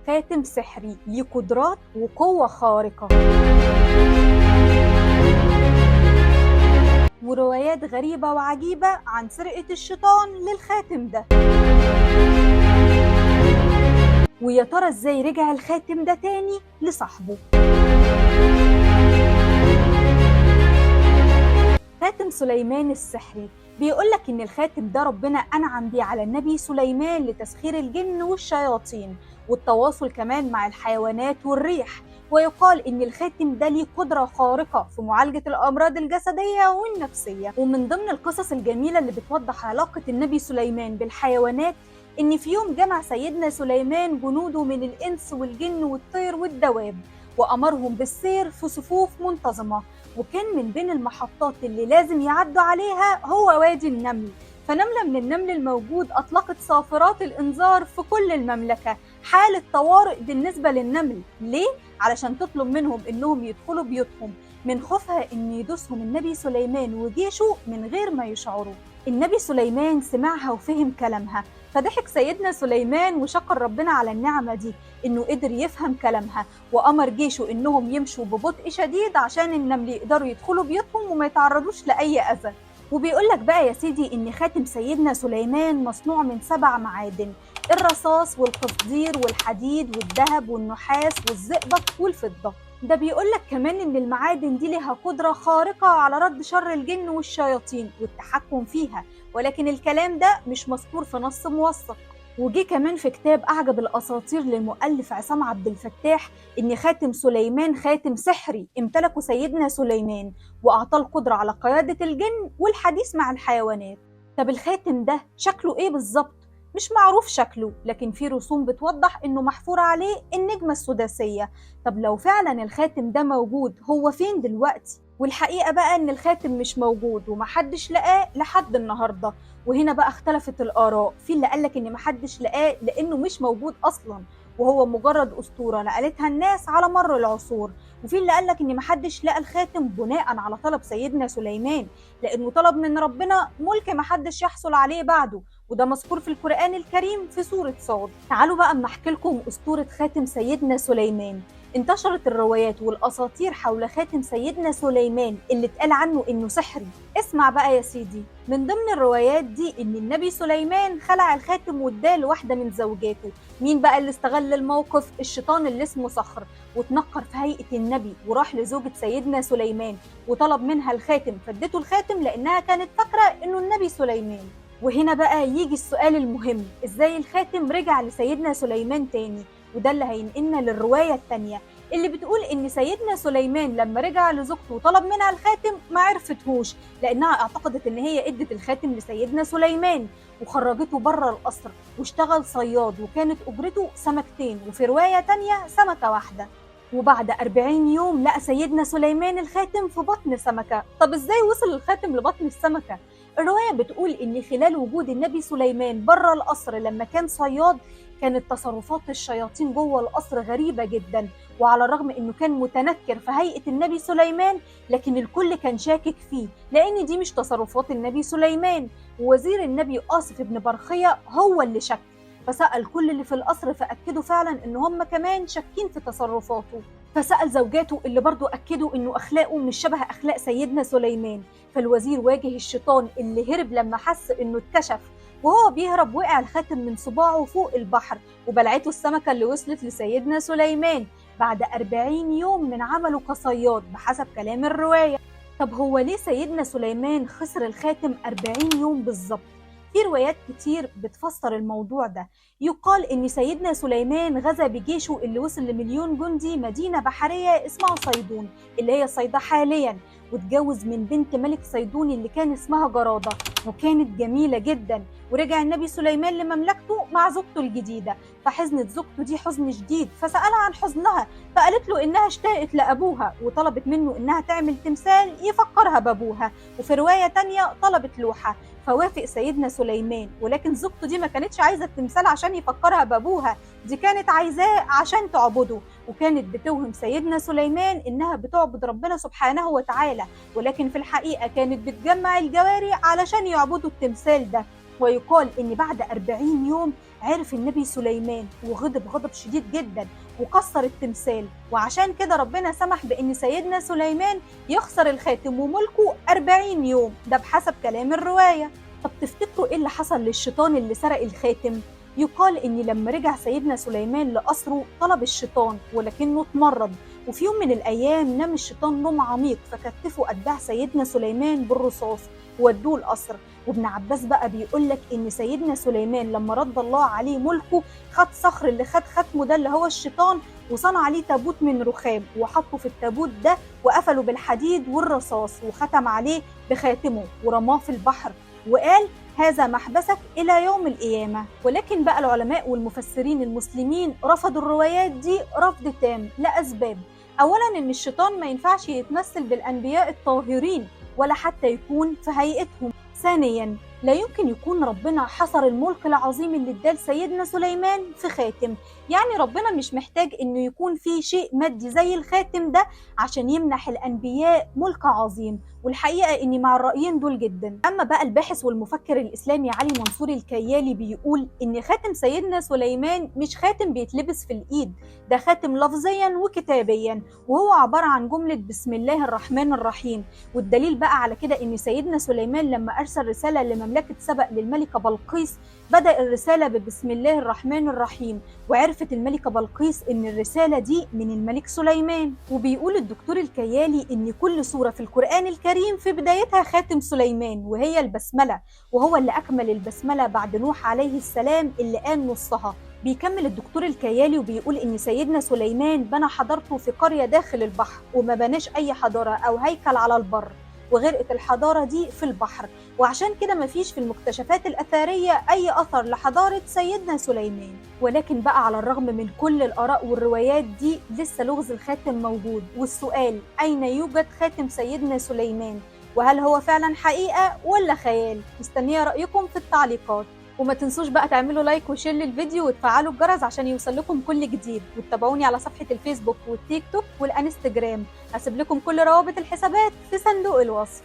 خاتم سحري ليه قدرات وقوة خارقة، وروايات غريبة وعجيبة عن سرقة الشيطان للخاتم ده. ويا ترى ازاي رجع الخاتم ده تاني لصاحبه؟ خاتم سليمان السحري. بيقولك إن الخاتم ده ربنا أنعم بيه على النبي سليمان لتسخير الجن والشياطين والتواصل كمان مع الحيوانات والريح. ويقال إن الخاتم ده ليه قدرة خارقة في معالجة الأمراض الجسدية والنفسية. ومن ضمن القصص الجميلة اللي بتوضح علاقة النبي سليمان بالحيوانات إن في يوم جمع سيدنا سليمان جنوده من الإنس والجن والطير والدواب وأمرهم بالسير في صفوف منتظمة، وكان من بين المحطات اللي لازم يعدوا عليها هو وادي النمل. فنملة من النمل الموجود أطلقت صافرات الإنذار في كل المملكة، حالة طوارئ بالنسبة للنمل. ليه؟ علشان تطلب منهم إنهم يدخلوا بيوتهم من خوفها إن يدوسهم النبي سليمان وجيشه من غير ما يشعروا. النبي سليمان سمعها وفهم كلامها، فضحك سيدنا سليمان وشكر ربنا على النعمة دي إنه قدر يفهم كلامها، وأمر جيشه إنهم يمشوا ببطء شديد عشان النمل يقدروا يدخلوا بيوتهم وما يتعرضوش لأي أذى. وبيقولك بقى يا سيدي إن خاتم سيدنا سليمان مصنوع من 7 معادن: الرصاص والقصدير والحديد والذهب والنحاس والزئبق والفضة. ده بيقولك كمان إن المعادن دي لها قدرة خارقة على رد شر الجن والشياطين والتحكم فيها، ولكن الكلام ده مش مذكور في نص موثق. وجي كمان في كتاب أعجب الأساطير للمؤلف عصام عبد الفتاح إن خاتم سليمان خاتم سحري امتلكه سيدنا سليمان وأعطاه القدرة على قيادة الجن والحديث مع الحيوانات. طب الخاتم ده شكله إيه بالظبط؟ مش معروف شكله، لكن في رسوم بتوضح إنه محفور عليه النجمة السداسية. طب لو فعلا الخاتم ده موجود هو فين دلوقتي؟ والحقيقة بقى إن الخاتم مش موجود ومحدش لقاه لحد النهاردة. وهنا بقى اختلفت الآراء، في اللي قالك إن محدش لقاه لأنه مش موجود أصلا وهو مجرد أسطورة نقلتها الناس على مر العصور، وفي اللي قالك إن محدش لقى الخاتم بناء على طلب سيدنا سليمان لأنه طلب من ربنا ملك محدش يحصل عليه بعده، وده مذكور في القرآن الكريم في سورة صاد. تعالوا بقى أما أحكي لكم أسطورة خاتم سيدنا سليمان. انتشرت الروايات والأساطير حول خاتم سيدنا سليمان اللي اتقال عنه إنه سحري. اسمع بقى يا سيدي، من ضمن الروايات دي إن النبي سليمان خلع الخاتم واداه لواحدة من زوجاته. مين بقى اللي استغل الموقف؟ الشيطان اللي اسمه صخر، وتنكر في هيئة النبي وراح لزوجة سيدنا سليمان وطلب منها الخاتم، فادته الخاتم لأنها كانت فاكرة إنه النبي سليمان. وهنا بقى يجي السؤال المهم، إزاي الخاتم رجع لسيدنا سليمان تاني؟ وده اللي هينقلنا للرواية التانية اللي بتقول إن سيدنا سليمان لما رجع لزوجته وطلب منها الخاتم ما عرفتهوش، لأنها اعتقدت إن هي ادت الخاتم لسيدنا سليمان وخرجته بره القصر واشتغل صياد، وكانت أجرته سمكتين، وفي رواية تانية سمكة واحدة. وبعد 40 يوم لقى سيدنا سليمان الخاتم في بطن سمكة. طب إزاي وصل الخاتم لبطن السمكة؟ الرواية بتقول إن خلال وجود النبي سليمان بره القصر لما كان صياد كانت تصرفات الشياطين جوه القصر غريبة جدا، وعلى الرغم إنه كان متنكر في هيئة النبي سليمان لكن الكل كان شاكك فيه لأن دي مش تصرفات النبي سليمان. ووزير النبي آصف بن برخية هو اللي شك، فسأل كل اللي في القصر فأكدوا فعلا إن هم كمان شاكين في تصرفاته. فسأل زوجاته اللي برضو أكدوا إنه أخلاقه مش شبه أخلاق سيدنا سليمان. فالوزير واجه الشيطان اللي هرب لما حس إنه اتكشف، وهو بيهرب وقع الخاتم من صباعه فوق البحر وبلعته السمكة اللي وصلت لسيدنا سليمان بعد 40 يوم من عمله كصياد بحسب كلام الرواية. طب هو ليه سيدنا سليمان خسر الخاتم 40 يوم بالظبط؟ في روايات كتير بتفسر الموضوع ده. يقال إن سيدنا سليمان غزا بجيشه اللي وصل ل1,000,000 جندي مدينة بحرية اسمها صيدون اللي هي صيدا حاليا، واتجوز من بنت ملك صيدون اللي كان اسمها جرادة وكانت جميلة جدا. ورجع النبي سليمان لمملكته مع زوجته الجديدة، فحزنت زوجته دي حزن شديد، فسألها عن حزنها فقالت له إنها اشتاقت لأبوها وطلبت منه إنها تعمل تمثال يفكرها بأبوها. وفي رواية تانية طلبت لوحة، فوافق سيدنا سليمان، ولكن زوجته دي ما كانتش عايزة التمثال عشان يفكرها بأبوها، دي كانت عايزاه عشان تعبده، وكانت بتوهم سيدنا سليمان إنها بتعبد ربنا سبحانه وتعالى، ولكن في الحقيقة كانت بتجمع الجواري علشان يعبدوا التمثال ده. ويقال إن بعد 40 يوم عرف النبي سليمان وغضب غضب شديد جدا وكسر التمثال، وعشان كده ربنا سمح بإن سيدنا سليمان يخسر الخاتم وملكه 40 يوم، ده بحسب كلام الرواية. طب تفتكروا إيه اللي حصل للشيطان اللي سرق الخاتم؟ يقال إن لما رجع سيدنا سليمان لقصره طلب الشيطان ولكنه اتمرد، وفي يوم من الأيام نام الشيطان نوم عميق فكتفوا أتباع سيدنا سليمان بالرصاص وودوه القصر. وابن عباس بقى بيقول لك إن سيدنا سليمان لما رد الله عليه ملكه خد صخر اللي خد ختمه ده اللي هو الشيطان وصنع عليه تابوت من رخام وحطه في التابوت ده وقفله بالحديد والرصاص وختم عليه بخاتمه ورماه في البحر وقال هذا محبسك إلى يوم القيامة. ولكن بقى العلماء والمفسرين المسلمين رفضوا الروايات دي رفض تام لأسباب. أولا إن الشيطان ما ينفعش يتمثل بالأنبياء الطاهرين ولا حتى يكون في هيئتهم. ثانيا لا يمكن يكون ربنا حصر الملك العظيم اللي اداه لسيدنا سليمان في خاتم، يعني ربنا مش محتاج انه يكون في شيء مادي زي الخاتم ده عشان يمنح الانبياء ملك عظيم. والحقيقة اني مع الرأيين دول جدا. اما بقى الباحث والمفكر الاسلامي علي منصور الكيالي بيقول ان خاتم سيدنا سليمان مش خاتم بيتلبس في الايد، ده خاتم لفظيا وكتابيا، وهو عبارة عن جملة بسم الله الرحمن الرحيم. والدليل بقى على كده ان سيدنا سليمان لما ارسل رسالة لمملكة سبأ للملكة بلقيس بدأ الرسالة ببسم الله الرحمن الرحيم، وعرفت الملكة بلقيس ان الرسالة دي من الملك سليمان. وبيقول الدكتور الكيالي ان كل سورة في القرآن الكريم في بدايتها خاتم سليمان وهي البسملة، وهو اللي أكمل البسملة بعد نوح عليه السلام اللي قال نصها. بيكمل الدكتور الكيالي وبيقول إن سيدنا سليمان بنى حضارته في قرية داخل البحر وما بناش أي حضارة أو هيكل على البر، وغرقت الحضارة دي في البحر، وعشان كده مفيش في المكتشفات الأثرية أي أثر لحضارة سيدنا سليمان. ولكن بقى على الرغم من كل الآراء والروايات دي لسه لغز الخاتم موجود، والسؤال أين يوجد خاتم سيدنا سليمان؟ وهل هو فعلا حقيقة ولا خيال؟ مستنية رأيكم في التعليقات، وما تنسوش بقى تعملوا like و share للفيديو وتفعلوا الجرس عشان يوصل لكم كل جديد، وتتابعوني على صفحة الفيسبوك والتيك توك والانستجرام. هسيب لكم كل روابط الحسابات في صندوق الوصف.